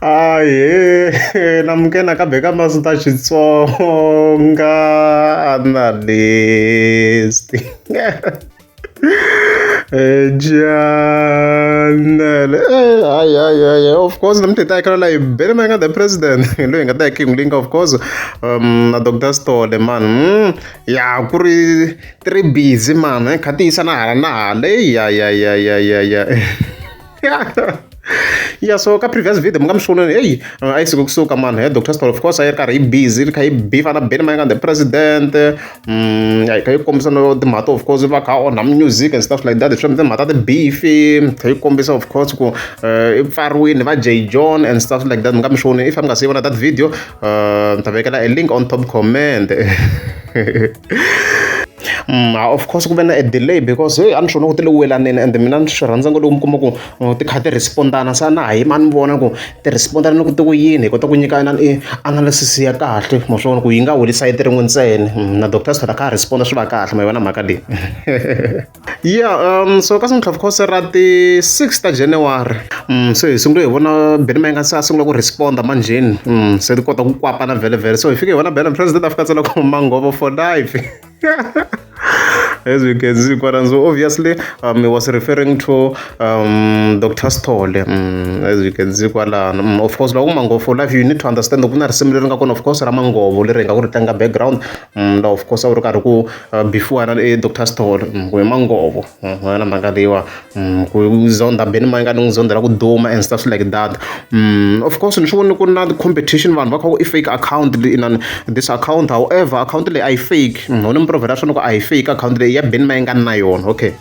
Ahee namukela nakambe ka Master Xitsonga analyst channel hayi hayi hayi of course namuntlha hi ta hakela la hi Benny Mayengani the president loyi hi nga ta hi King Linga of course na Doctor Sithole man ya ku ri ti ri busy man kha ti yisa na hala na hala ya ya ya ya ya ya ya so ka previous video mi nga mi swi vonile heyi a yi suke kusuka mani he Doctor Sithole of course a yi ri karhi yi busy yi kha yi beef-a na Benny Mayengani the president ya yi kha yi kombisa no timhaka of course va kha onha music and stuff like that hi swona timhaka ta ti-beef kha yi kombisa of course ku i pfariwile va Jay John and stuff like that mi nga mi swi vonile if mi nga se yi vona that video ni ta vekela a link on top comment. Of course ku ve na a delay because hey a ni swi vona ku ti le welaneni and mina ni swi rhandza ngopfu loko mi kuma ku ti kha ti respond-ana se a na ha yima ni vona ku ti respond-ana ni ku ti ku yini hi kota ku nyika inani i analysis ya kahle ma swi vona ku yi nga weli sayiti rin'we ntsena na Doctor Sithole a kha a respond swi va kahle ma yi vona mhaka leyi. Yeah so ka of course ra ti 6 ta January se hi sungule hi vona Benny Mayengani se a sungula ku respond-a manjheni se ti kota ku kwapa na vhele so hi fike hi vona Benny president a fika a tsala ku manghovo for life. As we can see kwala so obviously he was referring to Dr. Sithole as you can see kwalano of course loko manghovo for life you need to understand ku na risimu leri nga kona of course ra manghovo leri hi nga ku ri tlanga background la of course a wu ri karhi ku bifiwa na Dr. Sithole ku hi manghovo na mhaka leyiwa ku zonda Benny Mayengani n'wi zondela ku duma and stuff like that. Of course ni swi voni ku ri na competition vanhu va kha ku i fake account inani this account however account leyi a yi fake ho ni mi provhela swona ku a yi fake account leyi ya Benny Mayengani na yona okay.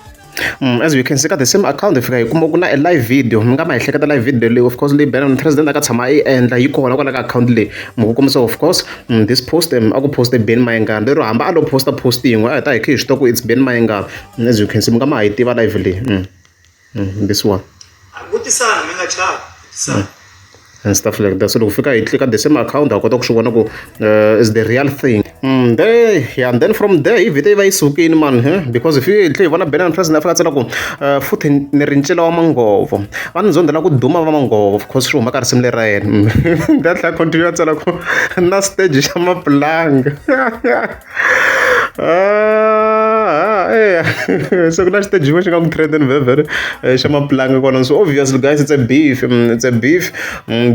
As you can see ka the same account hi fika hi kuma ku na a live video mi nga ma hi hleketa live video leyi of course leyi Benny president a ka tshama a yi endla yi kona kwala ka account leyi mi ku kombisa of course this post a ku post Benny Mayengani lero hamba a lo posta post yin'we a hi ta hi kha hi swi tiva ku it's Benny Mayengani as you can see mi nga ma ha yi tiva live leyi this one Vutisani mi nga chavi vutisani. And stuff like that so loko fika hi click the same account ha kota ku swi vona ku is the real thing. There yeah, and then from there hi vhete yi va yi sukile man eh? Because if hi tlhe hi vona Benny president a fika a tsala ku futhi ni ri ncila wa manghovo va ni zondela ku duma va manghovo of course swi huma ka risimu leri ra yena then tlhela continue a tsala ku na stage xa mapulanga se ku na xiteji xin'wana xi nga ku trendeni vhele vhele xa mapulanga kona so obviously guys it's a beef it's a beef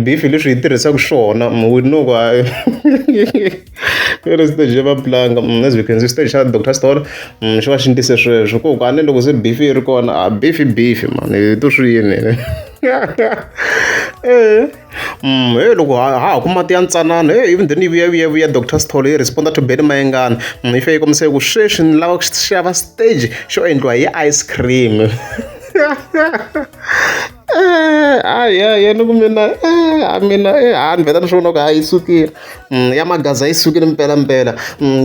beef hi leswi hi tirhisaka swona we know ku i ri stage ya mapulanga as we can see stage xa Doctor Sithole xi va xi ndlise sweswo ku a ni loko se beef yi ri kona a beef i beef man hi to swi yini he loko ha ha ku mati ya ntsanana he even then yi vuya vuya vuya Doctor Sithole yi responda to Benny Mayengani yi fike yi kombisa ku sweswi ni lava ku xava stage xo endliwa hi ice cream. Hayi ni ku mina a mina a ni vheta ni swi vona ku hayi yi sukile ya magaza yi sukile mpelampela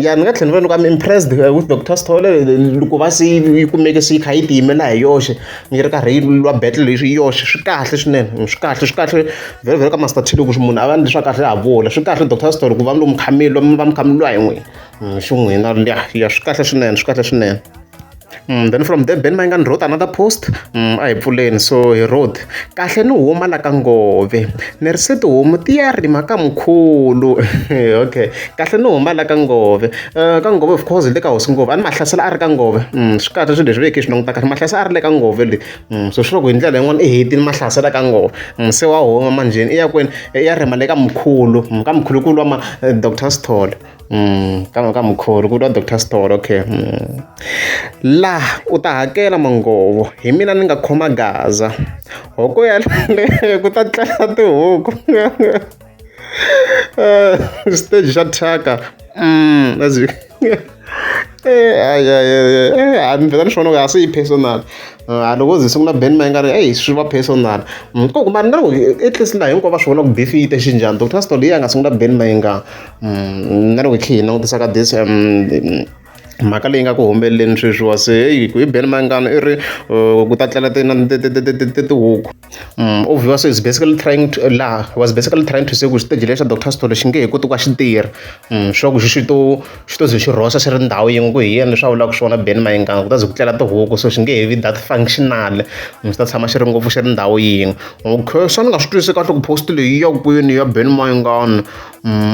ya ni nga tlhela ni vona ku I'm impressed with Doctor Sithole loko va se yi kumeke se yi kha yi tiyimela hi yoxe yi ri karhi yi lwa battle leyi yi yoxe swi kahle swinene swi kahle swi kahle vhele vhele ka Master T loko munhu a va ni swa kahle ha vula swi kahle Doctor Sithole ku va lomu kha mi lwa mi va mi kha mi lwa hi n'wina xi n'wina ya ya swi kahle swinene swi kahle swinene. Then from there Benny Mayengani wrote another post a hi pfuleni so he wrote kahle ni huma la ka ngove ni ri se tihomu ti ya rima ka mkhulu okay kahle ni huma la ka ngove ka ngove of course hi le ka hosi ngove a ni mahlasela a ri ka ngove swi kahle swilo leswi veke swi languta kahle mahlasela a ri le ka ngove le so swi loko hi ndlela yin'wana i hetile mahlasela ka ngove se wa huma manjheni i ya kwini i ya rima le ka mkhulu ka mkhulu ku lwa ma Doctor Sithole ka mkhulu ku lwa Doctor Sithole okay. La u ta hakela manghovo hi mina ni nga khoma gaza hoko yaleyo ku ta tlela tihuku stage xa thyaka as you a ni vhela ni swi vona ku a se yi personal a loko ze sungula Benny Mayengani eyi swi va personal ku mara na loko at least laha hinkwavo va swi vona ku beef yi te xinjhani Doctor Sithole hi yena a nga sungula Benny Mayengani na loko hi kha hi langutisa ka this Mhaka leyi nga ku humeleleni sweswiwa se heyi ku hi Benny Mayengani i ri ku ta tlela tihuku. Obvious is basically trying to laha was basically trying to say ku xiteji lexi xa Doctor Sithole xi nge he koti ku va xi tirha. Swa ku xi to xi to ze xi rhosa xi ri ndhawu yin'we ku hi yena leswi a vulaka swona Benny Mayengani ku ta ze ku tlela tihuku so xi nge he vi that functional xi ta tshama xi ri ngopfu xi ri ndhawu yin'we. Okay se a ni nga swi twisisi kahle ku post leyi yi ya kwini ya Benny Mayengani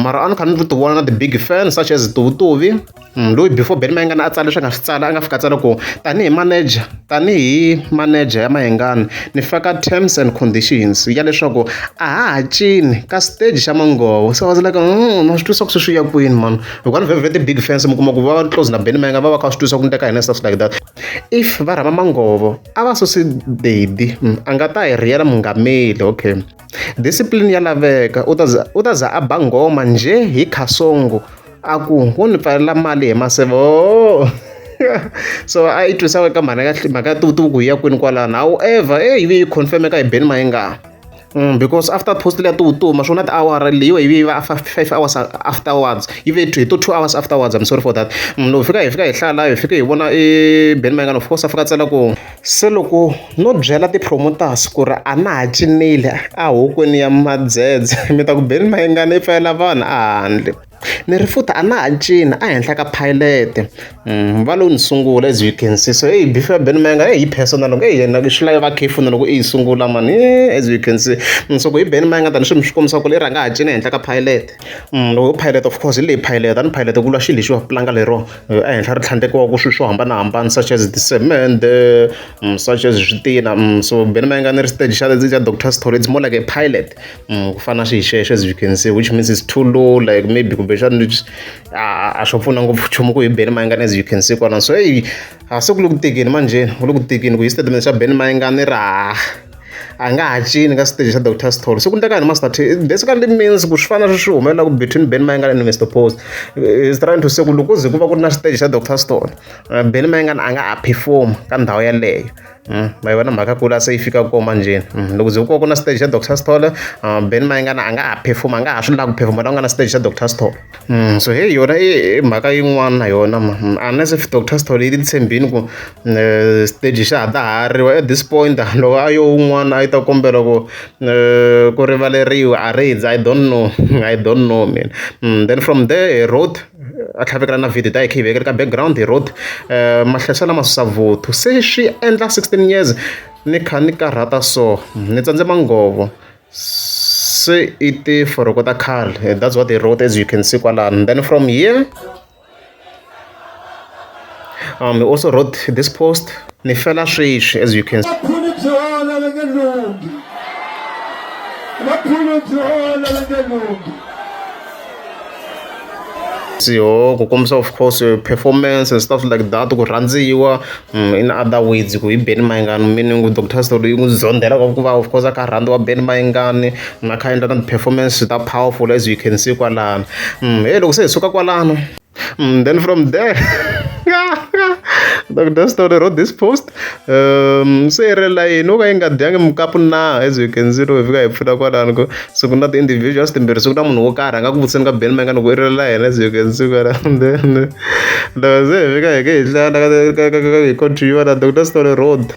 mara a ni kha ni ti vona na ti-big fan such as Tuvutuvi. Loyi before Benny Mayengani a tsala leswi a nga swi tsala a nga fika a tsala ku tanihi manager tanihi manager ya Mayengani ni faka terms and conditions ya leswaku a ha ha cini ka stage xa Manghovo se I was like na swi twisisa ku se swi ya kwini mani hikuva ni vhevhe ti-big fans mi kuma ku va va close na Benny Mayengani va va kha va swi twisisa ku ni ka hina stuff like that if va rhamba Manghovo a va susi Daddy a nga ta hi rhiyela mungameli okay discipline ya laveka u ta za u ta za a ba nghoma njhe hi Khasongo a ku wo ni pfalela mali hi maseve oh so a yi twisa ka mhaka ya mhaka ya tuvutuvu ku yi ya kwini kwalano however e yi ve yi confirm-eka hi Benny Mayengani because after post leya tuvutuvu ma swona tiawara leyiwa yi ve yi va 5 hours afterwards yi ve hi to 2 hours afterwards I'm sorry for that. Loko fika hi fika hi hlaya laha hi fike hi vona i Benny Mayengani of course a fika a tsala ku se loko no byela ti-promoters ku ri a na ha cinile a hokweni ya madzedze mi ta ku Benny Mayengani i pfalela vanhu a handle. Ni ri futhi a na ha cini ehenhla ka pilot va lo ni sungula as you can see so hey beef ya Benny Mayengani hey yi personal loko hey yena swi lava va careful na loko i yi sungula mani as you can see so ku hi Benny Mayengani tani swi mi swi kombisa ku leri a nga ha cini ehenhla ka pilot. Loko pilot of course hi leyi pilot a ni pilot ku vuriwa xilo lexiwa pulanga lero ehenhla ri tlhandlekiwaka swilo swo hambanahambana such as tisemende such as switina. So Benny Mayengani ri stage xa xa Doctor Sithole it's more like a pilot ku fana na xi xexo as you can see which means it's too low like maybe kumbexana a swo pfuna ngopfu nchumu ku hi Benny Mayengani as you can see kwalano so hey a se ku le ku tekeni manjheni ku le ku tekeni ku hi statement xa Benny Mayengani ra a nga ha cini ka stage xa Doctor Sithole se ku endleka yini Master T basically means ku swi fana swi humelela between Benny Mayengani and Mr Post is trying to say ku loko ku ze ku va ku ri na stage xa Doctor Sithole Benny Mayengani a nga ha perform ka ndhawu yeleyo. Ma yi vona mhaka ku la se yi fika kona manjheni loko ze ku va ku na stage xa Doctor Sithole Benny Mayengani a nga ha perform a nga ha swi lavi ku perform la ku nga na stage xa Doctor Sithole. So hey yona i mhaka yin'wana na yona unless if Doctor Sithole yi tshembini ku stage xa ha ta hariwa at this point loko a yo un'wana a yi ta kombela ku ku rivaleriwa a ri I don't know I don't know man. Then from there he wrote a tlhavekela na video ta hi kha yi vekela ka background he wrote Mahlasela Masavuthu se swi endla 16 years ni kha ni karhata so ni tsandze manghovo se i tiforoko ta khale that's what he wrote as you can see kwalano then from here he also wrote this post ni fela sweswi as you can see. Vaphuni byi hola va nge lunghi vaphuni byi hola va nge lunghi yo ku kombisa of course performance and stuff like that ku rhandziwa in other words ku hi Benny Mayengani meaning ku Doctor Sithole yi n'wi zondela ku va of course a kha a rhandziwa Benny Mayengani a kha a endla na ti-performance ta powerful as you can see kwalano. Hey loko se hi suka kwalano then from there Doctor Sithole wrote this post se ri layeni wo ka yi nga dyangi mukapu na as you can see loko hi fika hi pfula kwalano ku se ku na ti-individuals timbirhi se ku na munhu wo karhi a nga ku vutiseni ka Benny Mayengani ku i rilela yena as you can see kwalano then loko se hi fika hi ke hi hlaya hi continue na Doctor Sithole wrote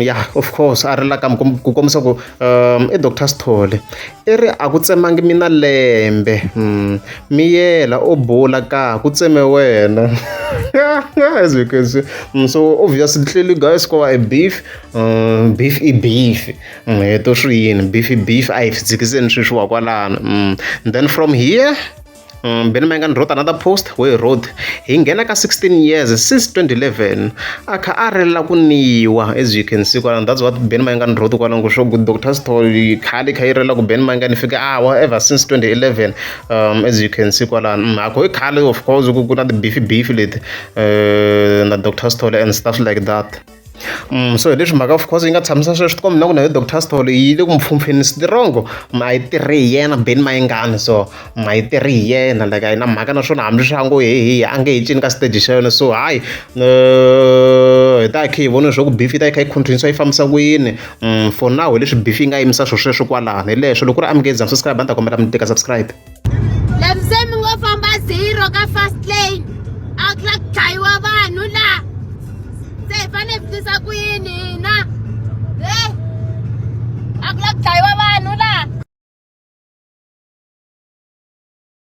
yeah of course a rila kambe ku kombisa ku i Doctor Sithole i ri a ku tsemangi mina lembe miyela u bula ka ku tseme wena as you can see so obviously clearly guys ko va a beef beef i beef hi to swi yini beef i beef a hi swi dzikiseni sweswiwa kwalano then from here Benny Mayengani wrote another post where he wrote hi nghena ka 16 years since 2011 a kha a rilela ku niwa as you can see kwalano that's what Benny Mayengani wrote kwalano ku swo ku Dr Sithole khale kha yi rilela ku Benny Mayengani fika awa ever since 2011 as you can see kwalano a ku hi khale of course ku ku na ti-beef beef leti na Dr Sithole and stuff like that. So hi leswi mhaka of course yi nga tshamisa sweswo swi tikomba na ku na yo Doctor Sithole yi le ku mpfhumpfheni strong a yi tirhi hi yena Benny Mayengani so a yi tirhi hi yena like a yi na mhaka naswona hambi swi ngo he he a nge he cini ka stage xa yona so hayi hi ta hi kha hi vona leswaku beef yi ta yi kha yi continue yi fambisa ku yini for now hi leswi beef yi nga yimisa swo sweswo kwalano hi leswo loko ku ri amukezi subscribe a ni ta kombela mi tika subscribe. Leswi se mi ngo famba zero ka fast lane a ku la ku. ku yini hina? E a ku la ku dlayiwa.